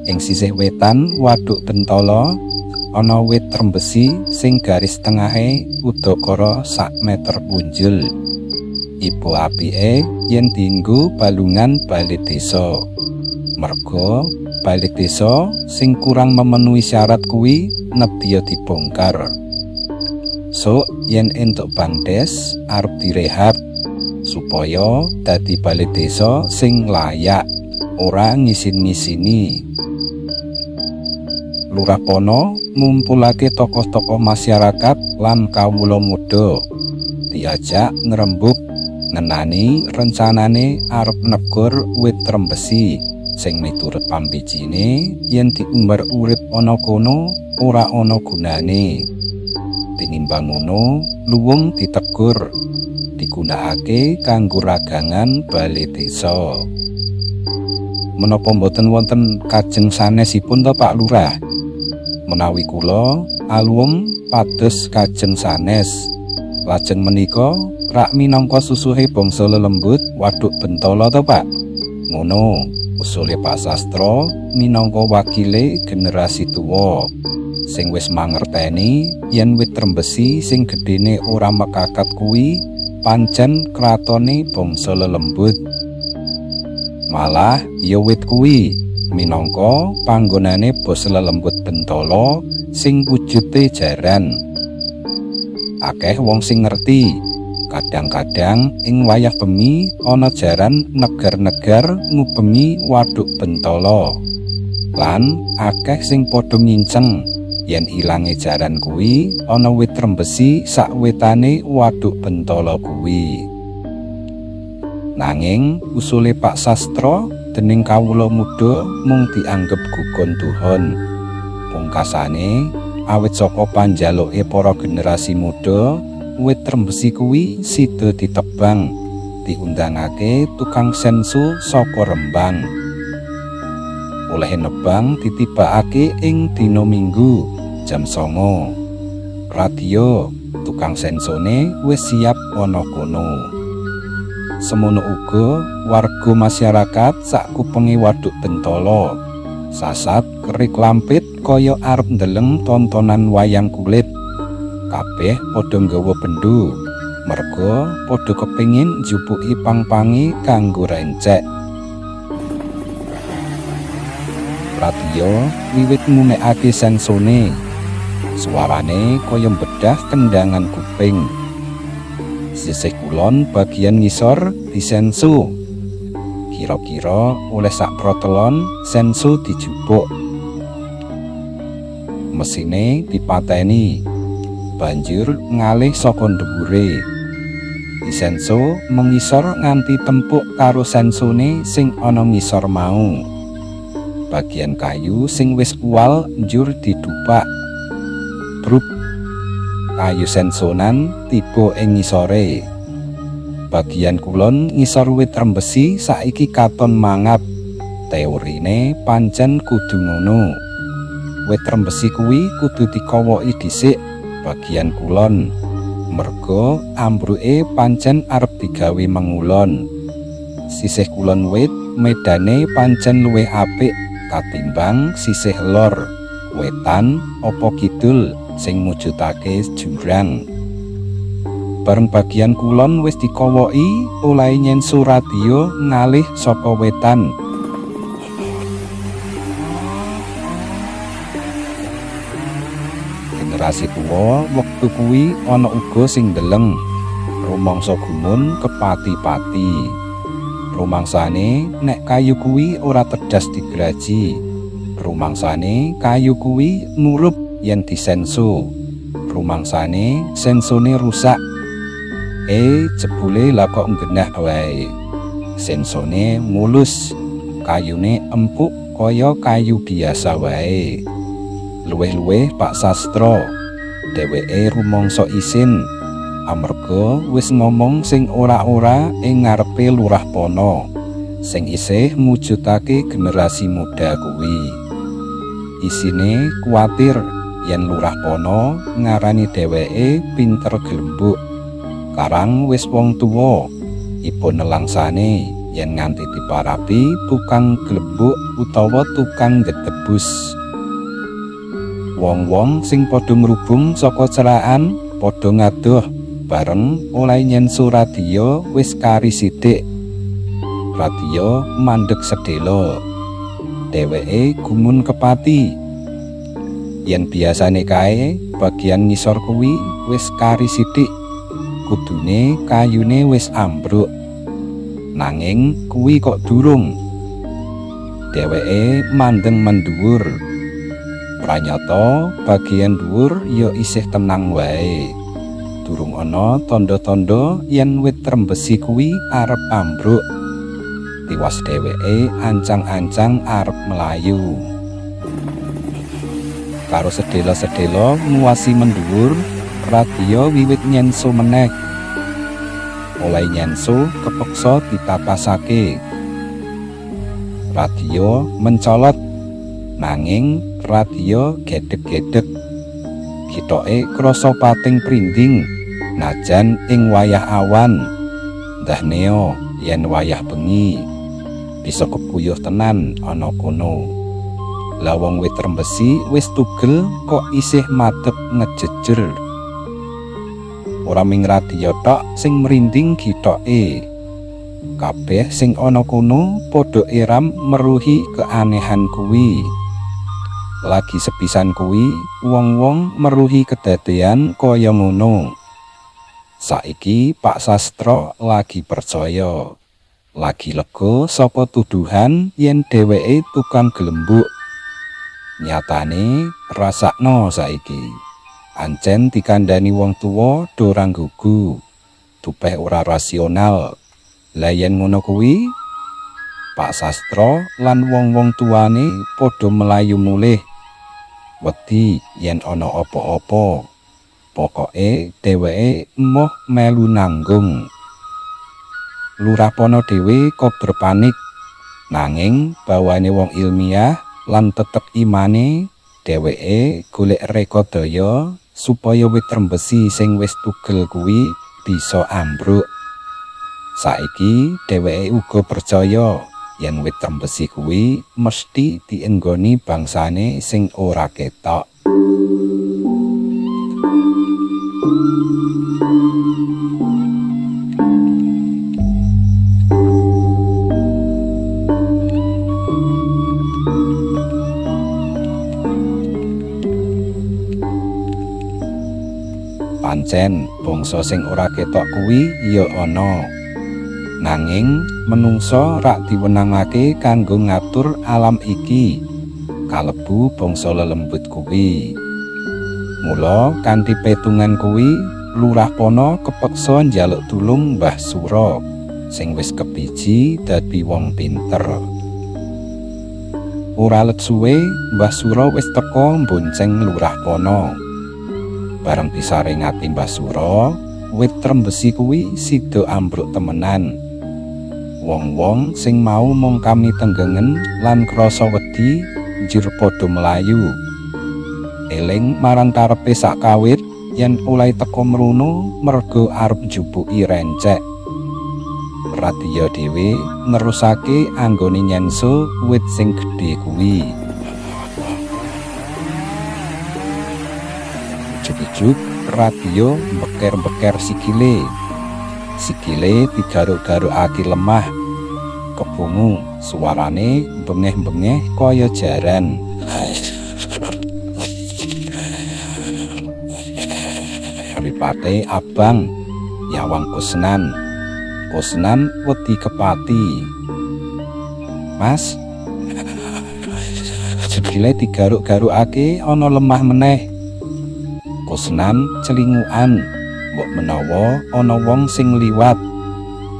Ing sisih wetan Waduk Bentala ana wit trembesi sing garis tengahe udakara sak meter punjul. Ibu apike yen dienggo balungan bale desa. Merga bale desa sing kurang memenuhi syarat kuwi nedya dibongkar. Sok yen entuk Bangdes arep direhab supaya dadi bale desa sing layak, ora ngisin-ngisini. Lurah Pono ngumpulake tokoh-tokoh masyarakat lan kawula muda. Diajak ngrembug ngenani rencanane arep negor wit trembesi sing miturut pambijine yen diumbar urip ana kono ora ana gunane. Tinimbang ngono, luwung ditegur, digunakake kanggo ragangan bale desa. Menapa mboten wonten kajeng sanesipun to Pak Lurah? Menawi kula aluwung pados kajeng sanes. Lajeng menika rak minangka susuhe bangsa lelembut Waduk Bentala to Pak? Ngono, usule Pak Sastro minangka wakile generasi tuwa sing wis mangerteni yen wit trembesi sing gedene ora mekakat kuwi pancen kratone bangsa lelembut. Malah ya wit kuwi minangka panggonane basa lelembut Bentala sing wujude jaran. Akeh wong sing ngerti, kadang-kadang ing wayah bengi ana jaran negar-negar ngubengi Waduk Bentala. Lan akeh sing padha nginceng yen ilange jaran kuwi ana wit trembesi sakwetane Waduk Bentala kuwi. Nanging usule Pak Sastro dening kawula muda mung dianggep gugon tuhon. Pungkasane, awit saka panjaluke para generasi muda, wit trembesi kuwi sida ditebang, diundangake tukang sensu saka Rembang. Olehe nebang ditibakake ing dina Minggu jam 09.00. Radio tukang sensone wis siap ana kono. Semono uga warga masyarakat sak kupenge Waduk Bentala sasat kerik lampit kaya arep ndeleng tontonan wayang kulit. Kabeh padha nggawa bendho, merga padha kepingin njupuki pang-pange kanggo rencek. Radio wiwit ngunekake sensone. Suarane kaya bedah kendangan kuping. Sisih kulon bagian ngisor disensu. Kira-kira oleh sak protelon sensu dijupuk. Mesine dipateni. Banjur ngalih saka ndhuwure. Disensu mengisor nganti tempuk karo sensone sing ana ngisor mau. Bagian kayu sing wis uwal njur didupak. Brup. Kayu sensonan tiba ing ngisore. Bagian kulon ngisor wit trembesi saiki katon mangap. Teorine pancen kudu ngono. Wit trembesi kuwi kudu dikowoki dhisik bagian kulon. Merga ambruke pancen arep digawe mengulon. Sisih kulon wit medane pancen luwih apik katimbang sisih lor, wetan apa kidul sing mujudake jurang. Bareng bagian kulon wis dikowoki, olehe nyensu radio ngalih saka wetan. Generasi tuwa wektu kuwi ana uga sing ndeleng, rumangsa gumun kepati-pati. Rumangsane nek kayu kuwi ora tedas digraji. Rumangsane kayu kuwi ngurup yen disensu. Rumangsane sensone rusak. Jebule lah kok nggenah wae. Sensone mulus, kayune empuk kaya kayu biasa wae. Luwih-luwih Pak Sastro, dheweke rumangsa isin amarga wis ngomong sing ora-ora ing ngarepe Lurah Pono sing isih mujudake generasi muda kuwi. Isine kuwatir yen Lurah Pono ngarani dheweke pinter glembuk. Karang wis wong tuwa, ibu nelangsane Yen nganti diparapi tukang glebuk utawa tukang ndedebus. Wong-wong sing padha mrubung saka cerakan padha ngadoh bareng oleh nyenso radio wis kari sithik. Radio mandeg sedhela. Dheweke gumun kepati. Yen biasane kae bagian ngisor kuwi wis kari sithik, kudune kayune wis ambruk. Nanging kuwi kok durung. Dheweke mandeng mendhuwur. Pranyata bagian dhuwur ya isih tenang wae. Durung ana tandha-tandha yen wit trembesi kuwi arep ambruk. Tiwas dheweke ancang-ancang arep mlayu. Karo sedhela-sedhela nguwasi mendhuwur, radio wiwit nyenso meneh. Oleh nyenso kepeksa ditatasake. Radio mencolot, nanging radio gedheg-gedheg. Gitoke krasa pating prinding najan ing wayah awan. Ndah neo yen wayah bengi bisa kepuyuh tenan ana kono. Lah wong wit trembesi wis tugel kok isih madhep ngejejer. Ora ming radio tok sing merinding gitoke. Kabeh sing ana kono padha eram meruhi keanehan kuwi. Lagi sepisan kuwi wong-wong meruhi kedadean kaya ngono. Saiki Pak Sastro lagi percaya. Lagi lega saka tuduhan yen dheweke tukang glembuk. Nyatane rasakno saiki. Ancen dikandhani wong tuwa do ora nggugu. Tupeh ora rasional. Lah yen ngono kuwi, Pak Sastro lan wong-wong tuane padha mlayu mulih. Wedi yen ana apa-apa. Pokoke dheweke emoh melu nanggung. Lurah Pono dhewe kober panik. Nanging bawane wong ilmiah lan tetep imane, dheweke golek rekadaya supaya wit trembesi sing wis tugel kuwi bisa ambruk. Saiki dheweke uga percaya yen wit trembesi kuwi mesti dienggoni bangsane sing ora ketok. Pancen bangsa sing ora ketok kuwi ya ana. Nanging menungsa rak diwenangake kanggo ngatur alam iki. Kalebu bangsa lelembut kuwi. Mula kanthi petungan kuwi Lurah Pono kepeksa njaluk tulung Mbah Suro sing wis kebiji dadi wong pinter. Ora let suwe Mbah Suro wis teka mbonceng Lurah Pono. Bareng disaringati Mbah Suro, wit trembesi kuwi sida ambruk temenan. Wong-wong sing mau mung kami tenggengen lan krasa wedi njur padha mlayu. Eling marang karepe sakawit yen oleh teka mrono merga arep njupuki rencek. Radya dhewe nerusake anggone nyenso wit sing gedhe kuwi. Ujug-ujug radio mbeker-beker sikile. Sikile digaruk-garukake lemah. Kebungu suarane bengeh-bengeh kaya jaran. Mripate abang nyawang Kusnan. Kusnan wedi kepati. Mas, sikile digaruk-garukake ana lemah meneh. Kusnan celingukan, mbok menawa ana wong sing liwat.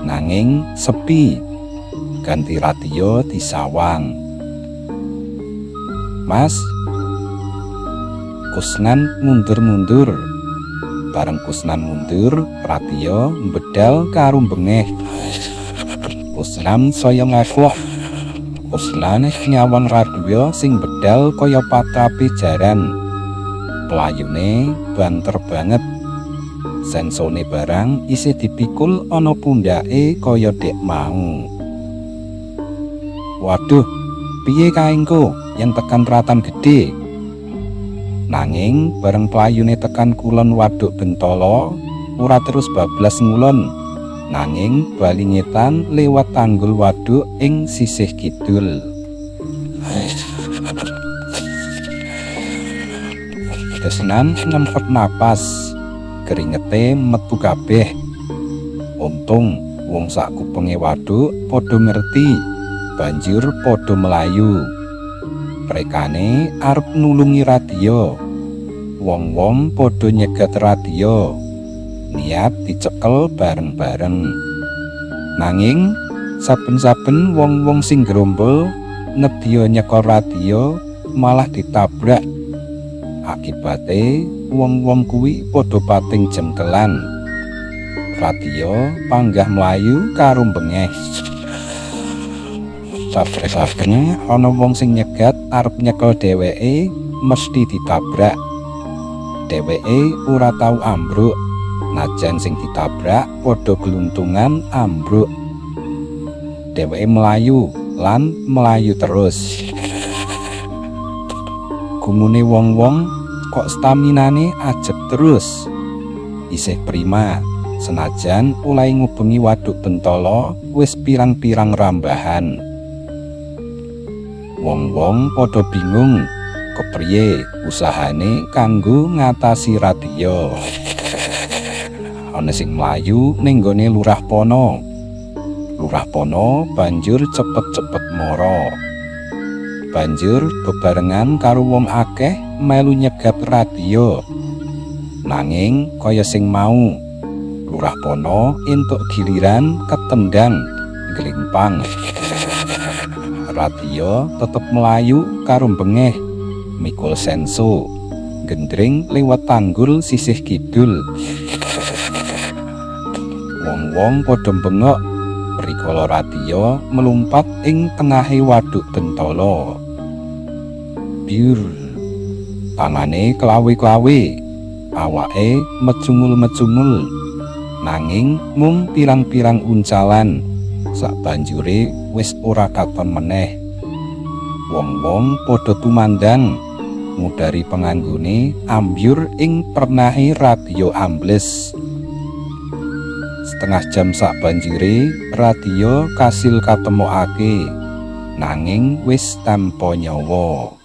Nanging sepi. Ganti radio disawang. Mas, Kusnan mundur-mundur. Bareng Kusnan mundur, radio mbedal karo bengeh. Kusnan saya ngefloh. Kusnan nyawang radio sing bedal kaya patrape jaran. Playune banter banget. Sensone barang isih dipikul ana pundhake kaya dek mau. Waduh, piye kae engko yen tekan Ratan Gede? Nanging bareng playune tekan kulon Waduk Bentala, ora terus bablas ngulon, nanging bali ngetan lewat tanggul waduk ing sisih kidul. Desnan nyempet napas, keringete metu kabeh. Untung wong sak kupenge waduk padha ngerti, banjur padha melayu. Rekane arep nulungi Radya. Wong-wong padha nyegat Radya, niat dicekel bareng-bareng. Nanging saben-saben wong-wong sing grombol nedya nyekel Radya malah ditabrak. Akibate wong-wong kuwi padha pating jengkelan. Radya panggah mlayu karo bengeh. Saben-sabene ana wong sing nyegat arep nyekel dheweke mesti ditabrak. Dheweke ora tau ambruk, najan sing ditabrak padha gluntungan ambruk. Dheweke mlayu lan mlayu terus. Gumune wong-wong kok staminane ajeg terus. Isih prima, senajan oleh ngubengi Waduk Bentala wis pirang-pirang rambahan. Wong-wong padha bingung kepriye usahane kanggo ngatasi Radya. Ana sing mlayu ning gone Lurah Pono. Lurah Pono banjur cepet-cepet mara. Banjur bebarengan karo wong akeh melu nyegat Radya. Nanging kaya sing mau, Lurah Pono entuk giliran ketendang glimpang. Radya tetep mlayu karo bengeh mikul senso, gendring liwat tanggul sisih kidul. Wong-wong padha bengok rikala Radya melumpat ing tengahe Waduk Bentala. Byur, tangane klawe-klawe, awake mecungul-mecungul, nanging mung pirang-pirang uncalan sabanjure wis ora katon meneh. Wong-wong padha tumandang ngudari penganggone ambyur ing pernahe Radya ambles. Setengah jam sabanjure Radya kasil katemokake, nanging wis tanpa nyawa.